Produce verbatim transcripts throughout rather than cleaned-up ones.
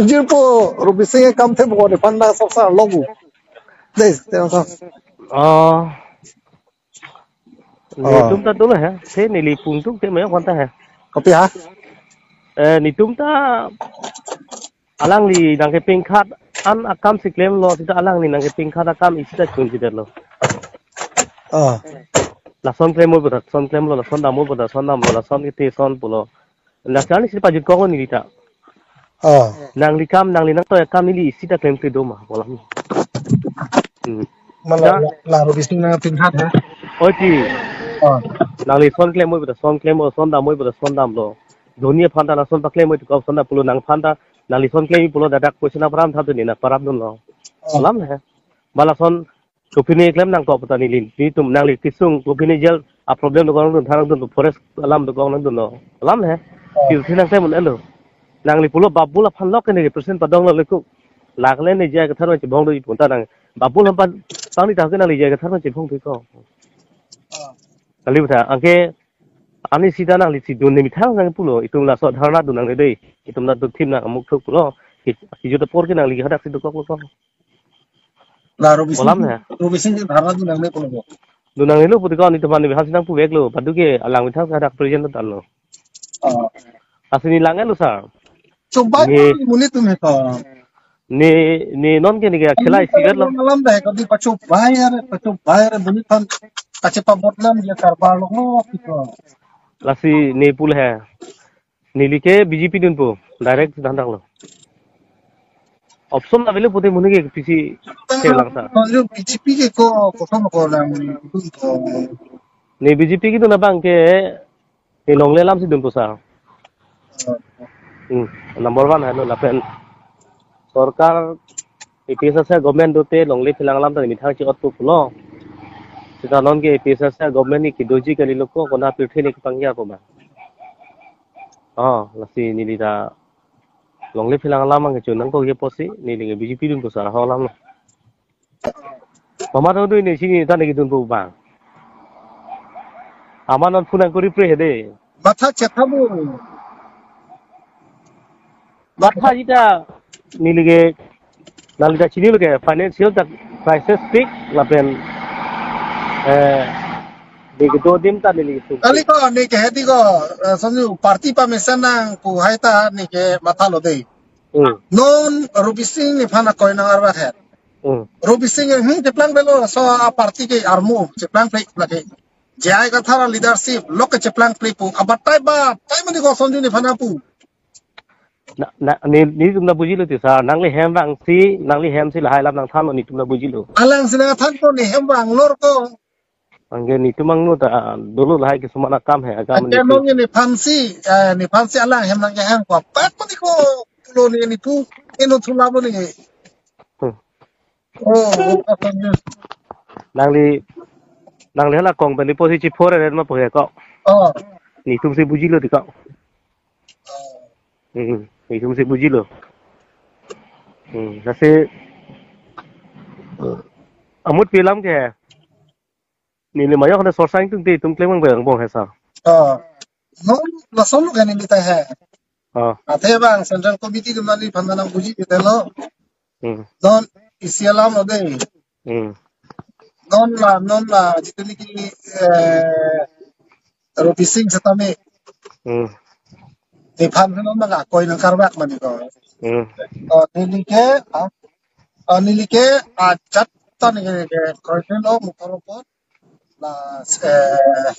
Jirpo, Robising akam the bo, nephan ta sok sa logu. Dei, te sa. Oh. Oh. Netum ta dolo he. Se neli pungtung te mayo konta he. Kopi ha? Eh, netum ta alangli nangkepingkhat an akam si klemlo, sita alangli nangkepingkhat akam isi ta chun chidetlo. Ah. Lason klem mo boda, son klemlo, lason dam mo boda, son damlo, lason ite son pulo. Lason si pajut kong neli ta. Ah. Nangli kam, nangli nangtoi akam neli isi ta klemkle do ma, bolam. Hmm. Mala Da- la, la Robising nangpingkhat ha. Oi ti. Ah. Nangli son klem mo boda, son klemlo, son dam mo boda, son damlo. Doni aphan ta lason paklem mo ti kok son da pulo nangphan ta, nangli son klem pulo dadak poisa na param thap ni na param dunlo. Ah. Bolam he. Ba lason kopine klem nangkok puta neli, netum nangli kesung kopine jail a problem dokok nangdun, than nangdun, forest alam dokok nangdunlo. Alam he. Kirti nangklem un-elo. Nangli pulo Babul aphan lok ne represent padonglo leku. Lak le ne J I Kathar ma chibong do ipunta nang. Babul aphan pangni ta ke nangli J I Kathar ma chibong piko. Kali puta, anke ani sita nangli si dun ne methang nang pulo, itum laso dharna dun nangne dei. Itum na dun thim nang amuk thuk pulo. Ki, kijut apor ke nangli hadak si dokok lo ko. La Robising, Bolam he. Robising ke dharna dun nangne pulo. Dun nangnelo puti ko, netum aphan ne bihar si nangpuveklo. Padu ke alang methang hadak present tanlo. Oh. Lasi ne lang-etlo sir. Coba Ye. Monit tum he ko. Ne, ne non ke ne ke khela isi vet lo. Malam dah ko di pacho bayar, pacho bayar monit aphan kache pabot lam dia karbar lo, oh, gitu. Lasi ne pul he. Neli ke B J P dunpo, direct dhan daklo. Option avelo puti monit ke pisi ke lang sa. Kalau B J P ke ko, ko ko ko lang dun ko. Ne B J P kedun abang ke, ne longle alam si dunpo sa. Hmm, number one helo lapen. Sorkar A P H L C government dote longle phelang alam ta methang chi-otpo pulo. Sita non ke A P H L C government ni kedoji kalilo ko, kona pirthe ne kepangya ko ma. Oh, lasi neli ta longle phelang alam ang kechun nangkok ye pusi, neli ke B J P dunpo sir, ho alam lo. Mama ta do ne sini ta ne kedunpo bang. Ama non phone nangkori pre he dei. Matha chetha bo. Matha jita neli ke, nangli ta chinilo ke financial ta crisis pik lapen, eh, di kedo adim ta neli kesu. Kali ko, ne ke hedi ko, eh, sonju party pamesa nang pu hai ta ne ke mathalo dei. Hmm. Non Robising nephan akoi nang arva het. Hmm. Robising, hmm, cheplang velo, so a party ke armu, cheplang plek lake. J I Kathar leadership, lok ke cheplang plek pu. Abatai batai mani ko sonju nephan apu. Na, na, ne, netum ta bujilo ti sir, nangli hem vangsi, nangli hem si lahai alam nangthanlo netum ta bujilo. Alang si nangthan ko ne hem vang lor ko. Anke netum angno ta, ah, dolo lahai kisuman akam he, akam. Anke ne nong nephan si, eh, nephan si alang hem nangkehang ko. Pat mani ko, pulo ne nepu, eno thula mani. Hmm. Oh, oh, oh, oh. Nangli, nangli hala kong pen di posi chipore ren ma pohe ko. Oh. Netum si bujilo ti ko. Hmm, netum si bujilo. Hmm, lasi, eh, amut pilam ke. Neli mayok ne sorsang tung te tum klem bang bang he sa. Oh. No, lason lo kan ini teh he. Oh. Athe bang Central Committee tu mali phan nang buji kita lo. Hmm. Non isi alam lo dei. Hmm. Non la, non la, jitu niki, eh, Robising setame. Hmm. Nephan non manga koi nang karbak mani ko. Hmm. Oh, neli ke, ah, ah, neli ke, ah, chat ta neli ke, koi lo mukor pot. La, eh,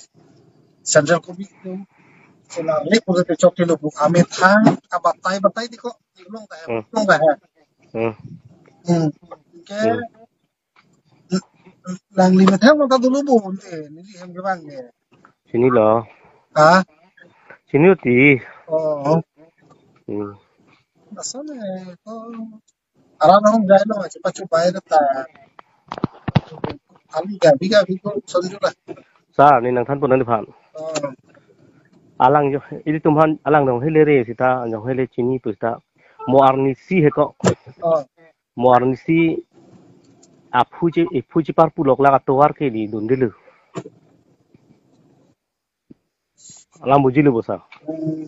Central Committee tu. So la, le ko te chok ke lo bu amethang, abatai batai di ko. Long ta he, Hmm. long ta he. Hmm. Hmm. Ke, Hmm. nangli methang ta dulu bu, eh, neli hem ke bang ke. Chinilo. Ha? Chinilo ti. Oh. Hmm. Lason, eh, ko, aran hong jai lo, cepat coba ya ta. Kali gabi gabi ko sonju la. Sir, ne nangthanpo nangli aphan. Oh. Alang jo, ilitum aphan alang jong hele re sita, jong hele chini pu sita. Mo arnisi he ko. Oh. Mo arnisi aphu che, aphu chepar pulok la atovar ke di dundelo. Alam bujilo bo sir. Hmm.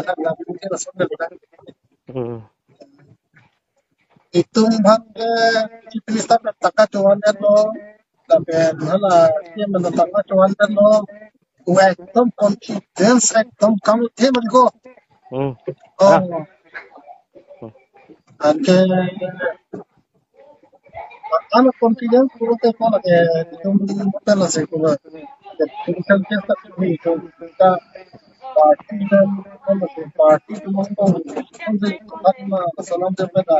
Hala, hala, hala, hala, hala. Hmm. Itum aphan ke Chief Minister pen tangka chovan-etlo, lapen hala C M pen tangka chovan-etlo. Ekdom confidence ekdom kam the mati ko. Hmm. Oh. Ah. Hmm. Anke ano confidence pulote ko lake itum hotel ase ko. Political case ta kami ko ta party dan ano se party tumang ko. Salam de peta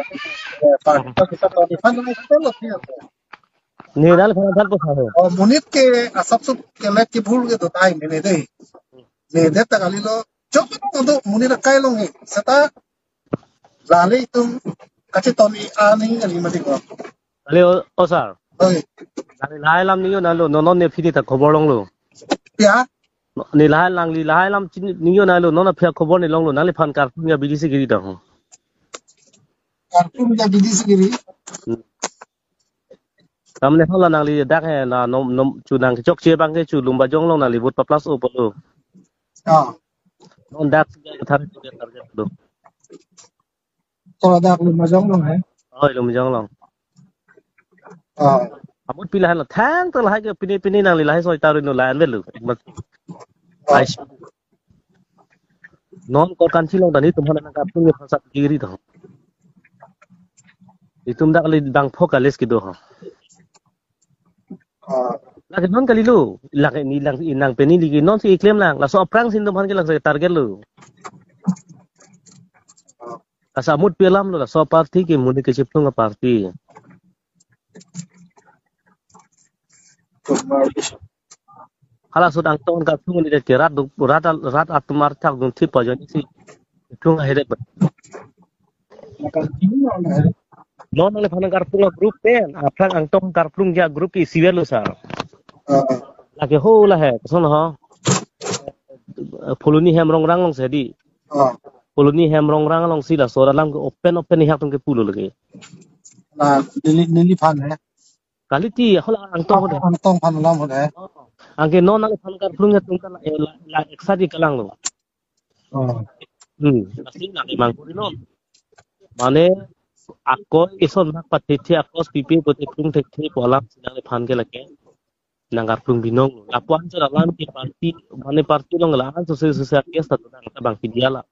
party ta kita party fan na kita lo siya. Ni nangliphan than po sa ho. Oh, monit ke asap sup ke let ke bhul ke to time ne de. Ne de ta kali lo. Chok to monit akai long he. Seta lale itum kachetong ani ani mati ko. Ale o, o sir. Oi. Nangli lahai alam ningje nanglo, non non ne aphi ta khobor longlo. Ya. Ne lahai nangli lahai alam chin ningje nanglo, non aphi khobor ne longlo, nangliphan karplung ke bidi si kiri ta ho. Karplung ke bidi si kiri. Hmm. Tamne hala nangli dak he na nom nom chu nangkechokche abang ke chu Lumbajong along nangli vote pa plus o pulo. Ah. Non dak si thar target do. Ko dak Lumbajong along he? Oi, Lumbajong along. Ah. Amut pi lahai lo, thang ta lahai ke pine pine nangli lahai soi taru no lahai velu. Mat. Ah. Ai. Non ko kanchi long tani tum hana nangkarplung ke phasat kiri to. Itum dak le bang pho kalis kedo ho. Ah. Lake non kalilo, lake ni lang inang peni lagi non si iklem lang, laso aphrang si itum aphan ke lang si target lo. Asa amut pi alam lo, laso party ke monit kechiphlung a party. Hala sut Angtong karplung ni ke rat duk, rat al-, rat atum arthak dun thip pajon si. Plung ahiret ba. Non nangliphan karplung a group pen, aphrang Angtong karplung ke a group ke isiver lo sir. Ah. Lake ho lahai, koson ho. Phuloni Hemrong rang along si di. Ah. Phuloni Hemrong rang along si laso alam ke open open ihak atum ke pulo lagi. Na neli neliphan he. Kaliti, hala Angtong ho de. Angtong aphan alam ho de. Anke non nangliphan karplung atum ta la, la, la excited kalang lo. Oh. Hmm, pasti nang emang kuri non. Mane, ako ison nak pathethe ako pipe pote plung thekthe pu alam si nangliphan ke lake nangkarplung binong lo. Lapu-an chot alam ke party, mane party along la-an sose sose akes ta nang ta bang pidia la.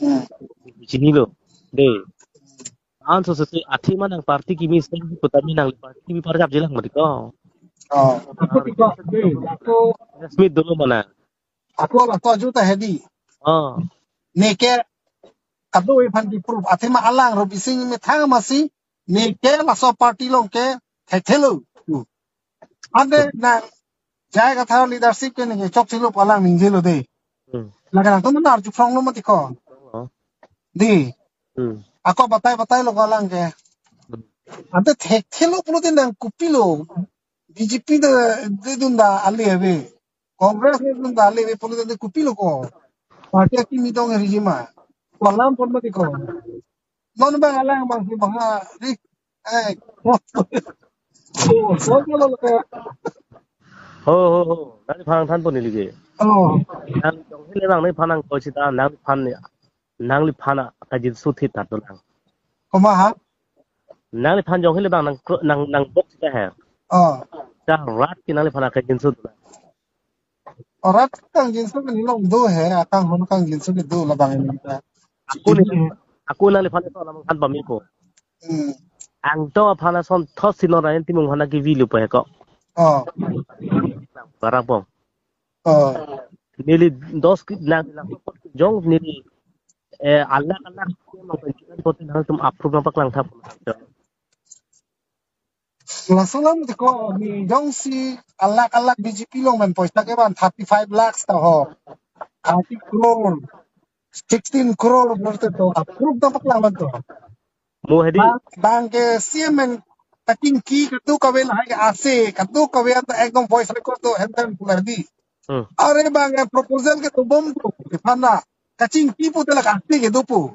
Hmm. Chinilo. De. An sose sose athema nang party kimi seng pu tame nangli party kimi parjap jelang mati ko. Oh. Ako tiko, de, ako Smith dolo mana. Ako la to juta hedi. Oh. Neke kadokave aphan ke proof. Athema alang ro bising methang masi. Neke laso party along ke thethelo. Ante na J I Kathar leadership ke neke chokchelo pu alang ningjelo de. Hmm. Lake nangtum nang arjuphronglo mati ko. Oh. Di. Hmm. Ako batai batai lo ko alang ke. Hmm. Ante thekthelo pulote nang kopilo. B J P de, de dun da ale ave. Congress de dun da ale ave pulote kopilo ko. Party kimi dong ri ma. Ko alam pon mati ko. Non bang alang bang si bang ha ri. Eh. Oh, so ko lo ke. Ho, ho, ho. Nangliphan than pon ili ke. Oh. Nang jong hele bang neliphan nangkoi sita, nangliphan ni, nangliphan a kajinso thit tha to nang. Koma ha? Nangliphan jong hele bang nang kro-, nang, nangbok sita he. Oh. Sa rat ke nangliphan a kajinso to nang. Oh, rat kangjinso ke nilong do he, akanghon kangjinso ke do labang ini ta. Ako ni, ako nangliphan to lamang than pame ko. Hmm. Angtong aphan asonthot si non Rani Timung aphan ke vilo pa he ko. Oh. Parapong. Oh. Neli dos ki nang lang jong neli, eh, alak alak nang penjualan pote nangtum approve nangpaklang thap. Laso alam ti ko ni jongsi alak alak B J P along pen poisa kevan thirty five lakhs ta ho. Thirty crore, sixteen crore pulote to approve nangpaklang man to. Mo hedi. Bang, bang ke C M pen kachingki kadokave lahai ke ase, kadokave anta ekdom voice record do henten pu la di. Hmm. Are bang ke proposal ke dobom do, di pana. Kachingki pute la kachingki ke do pu.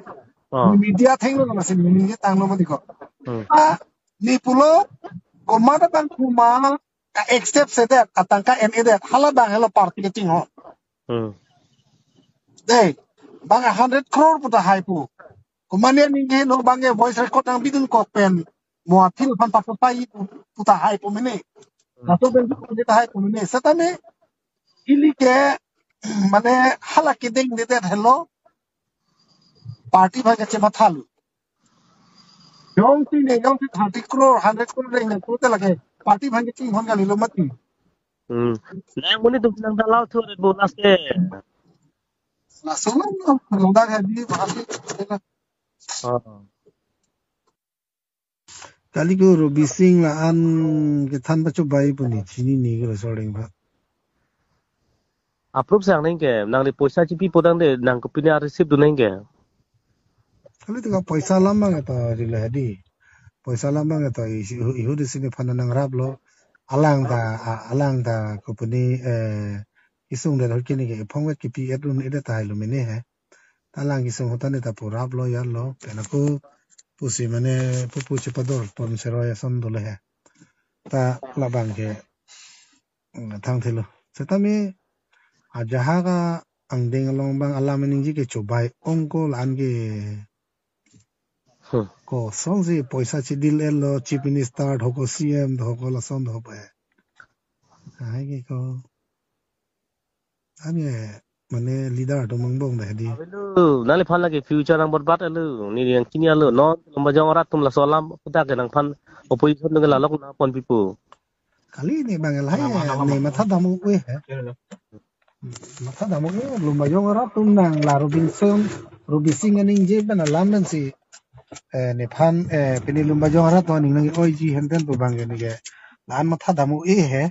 Oh. Media thenglo na si media tanglo mati ko. Hmm. Ah, ni pulo, komat abang komat ka accept sedet, atangka en-edet, hala bang helo party kachinghon. Hmm. Dei, bang hundred crore pu tahai pu. Komat ne ningje no bang ke voice record nangpidun kok pen. Mo aphi aphan papapai pu, pu tahai pu mene. Hmm. Laso pen pu tahai pu mene. Setame ili ke mane hala kedengdedet helo. Party aphan kachematha lo. Jongsi ne, jongsi thirty crore, hundred crore reng ne, total lake party aphan kachinghon kalilo mati. Hmm. Nang monit atum nang dalal thu red bonus ke. Laso alam, ladak hedi bahasi. Oh. Kali ko Robi Sing la-an kethan pachobai pu ni chinine ke laso areng pha. Approve sang nang ke, nangli poisa chipi podang de, nang kopine a receipt dun nang ke. Kali tika poisa alam bang ta rila hedi. Poisa alam bang ta ihu, ihu di sini phana nangraplo. Alang ta, a-, alang ta kopine, eh, isung de hot kini ke, phong vet kipi et dun edet tahai lo mene he. Ta alang kesung ahut ta ne ta pu raplo yarlo. Pen ako pusi mane pupu chepador pon seroi ason dolo he. Ta labang ke, mm, thangthelo. Setame ajahak angdeng along bang alam ningje ke chobai ong ko la-an ke. Hmm. Kosonsi poisa chedil etlo, Chief Minister, hoko C M, hoko lason, hoko he. Hai ke ko. Ani mane leader atum angbong dah di. Abilu, nangliphan lake future nang borbat alu, ne nangchini alu, non Lumbajong arat atum laso alam puta ke nangphan opposition atum ke lalok nangpon pipo. Kali ne bang lahai, ne matha dam-u he. Matha dam-u he, Lumbajong arat atum nang la Robi Sing, Robi Sing aningje pen alam pen si, eh, nephan, eh, pini Lumbajong arat atum aning nang-oiji henten pu bang ke ne ke. La-an matha dam-u he.